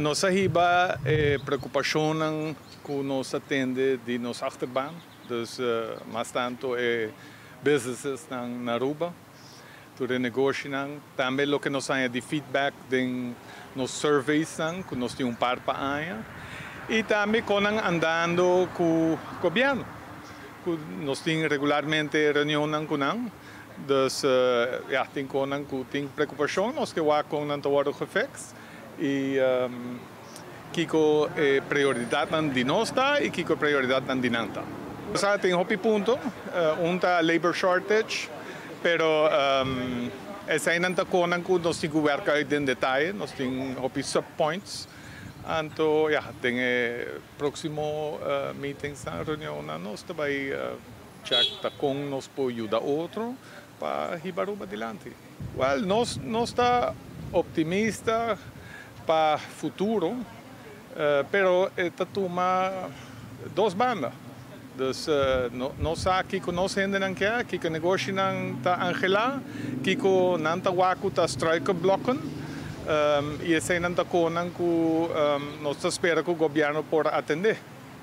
Nos a hiba e preocupacionnan cu nos a tende di nos achterban, dus mas tanto e businesses na Aruba, tur e negoshinan, tambe loke nos a haya di feedback den nos surveys nan, cu nos tin un par pa aña, y tambe con nan andando cu gobierno, cu nos tin regularmente reunionnan cu nan. Dus ja, tin cosnan cu tin preocupacion, nos ke wak con nan ta wordo gefixt y kico e prioridadnan di nos ta y kico e prioridadnan di nan ta. Sa tin hopi punto, un ta labor shortage, pero eseynan ta cosnan cu nos tin cu werk uit den detaye, nos tin hopi subpoints. Anto ja, den e proximo meetings nan, reunionnan, nos ta bay check ta con nos por yuda otro pa hiba Aruba dilanti. Well, nos ta optimista pa futuro, pero ta tuma dos banda. Dus nos sa kico nos hendenan kier, kico negoshinan ta anhela, kico nan ta wak cu ta struikelblokken, y eseynan ta conan cu nos ta spera cu gobierno por atende.